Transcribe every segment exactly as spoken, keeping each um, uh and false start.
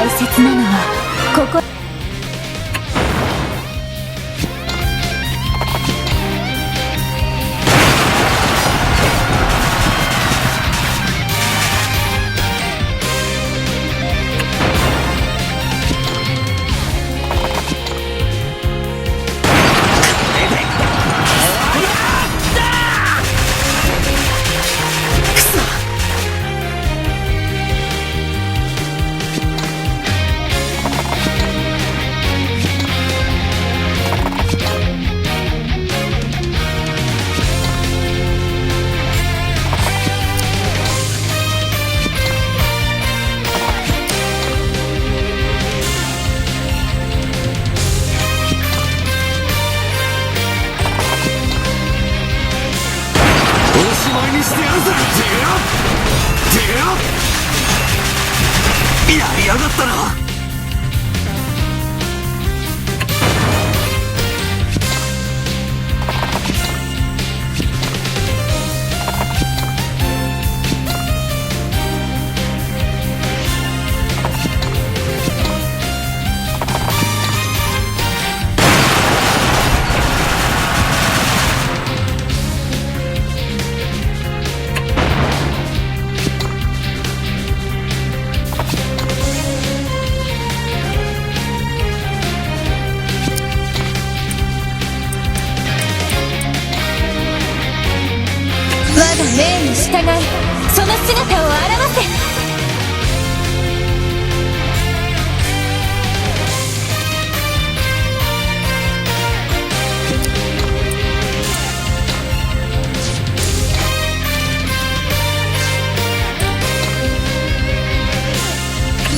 大切なのはここ。 おしまいにしてやるぜ。てや、てや、やりやがったな。 我が命に従い、その姿を現せ。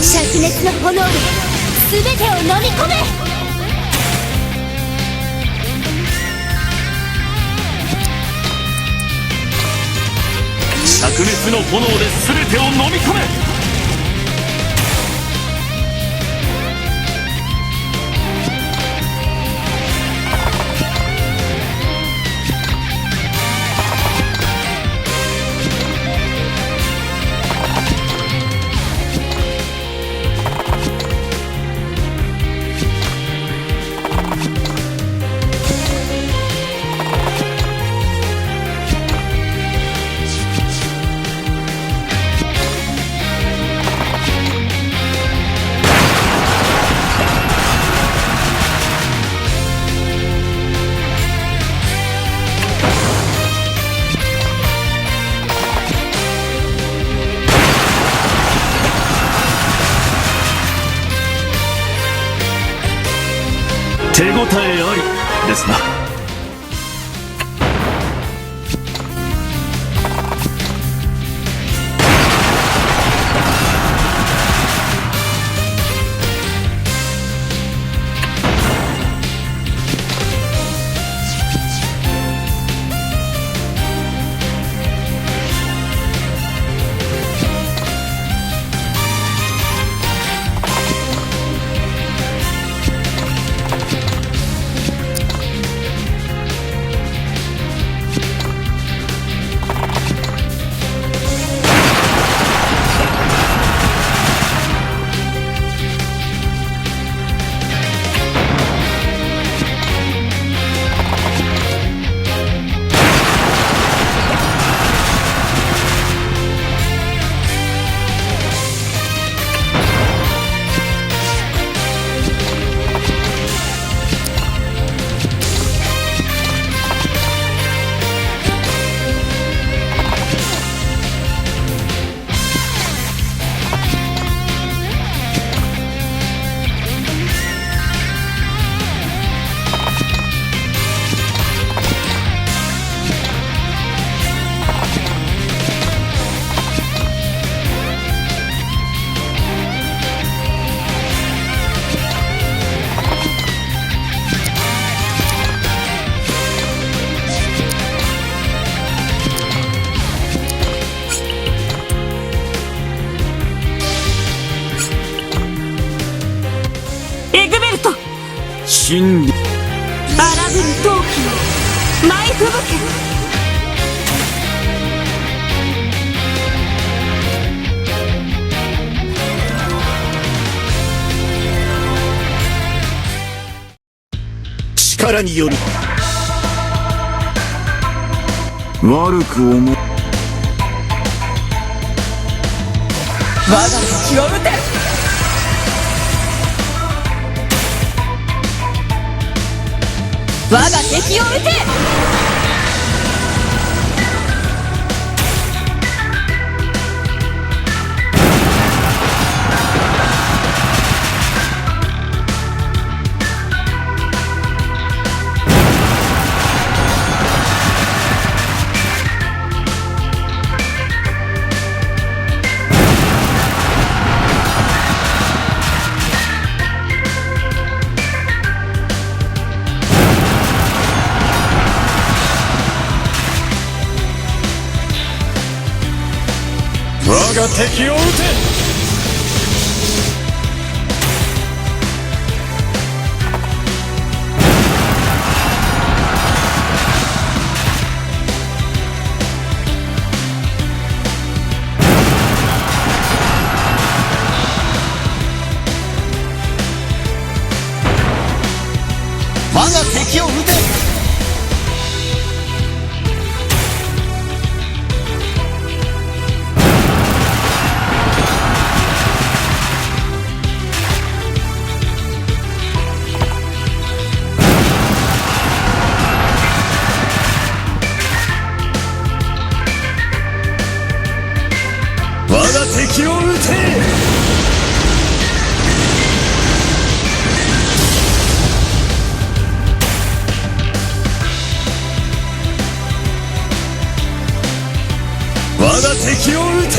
灼熱の炎で全てを飲み込め。 灼熱の炎で全てを飲み込め。 手応えありですな。 エグベルト！真理。荒ぶる陶器よ、舞い吹雪け。力による。 我が敵を討て。 我が敵を討て。 我が敵を討て。 我が敵を討て。 我が敵を討て。 我が敵を討て。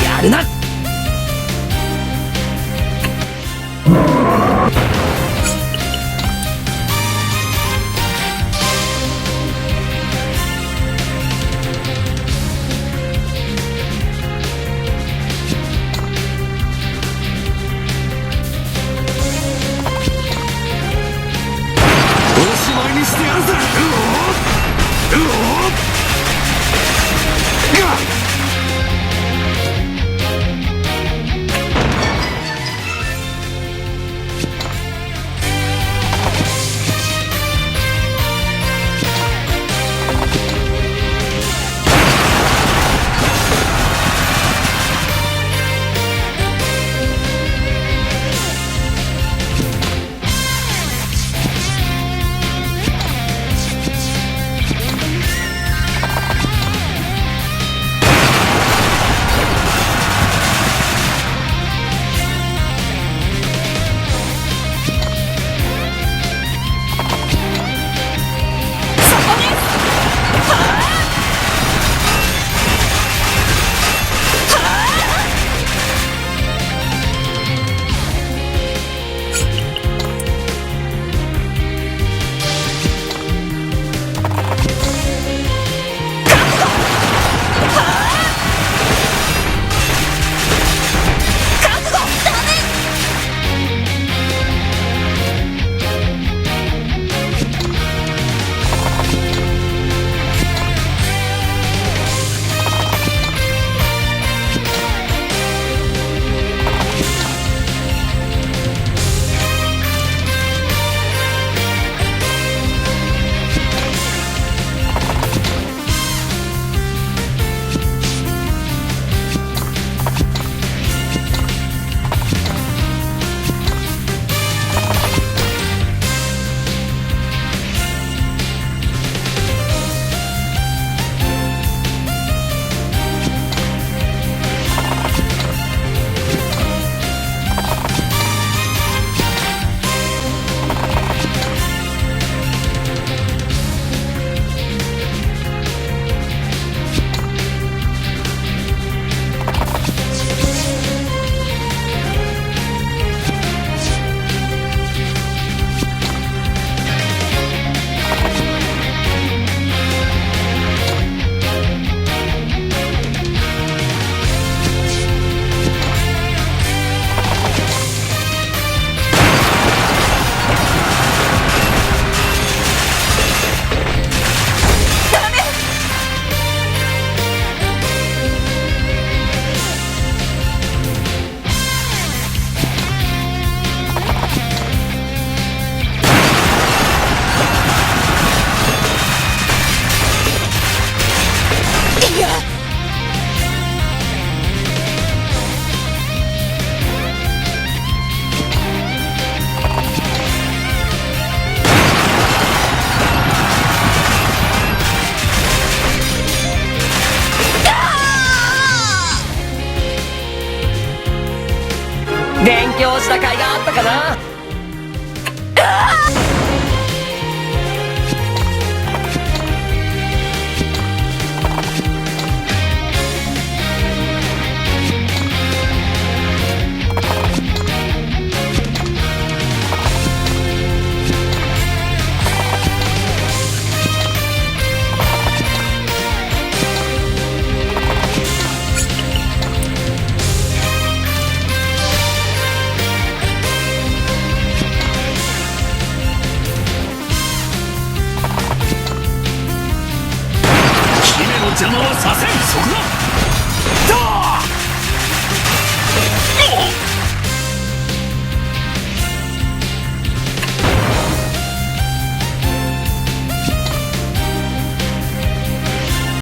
やるな。 おしまいにしてやるぜ。うおっ、うおっ、がっした甲斐があったかな。 君の邪魔はさせん。そこだ。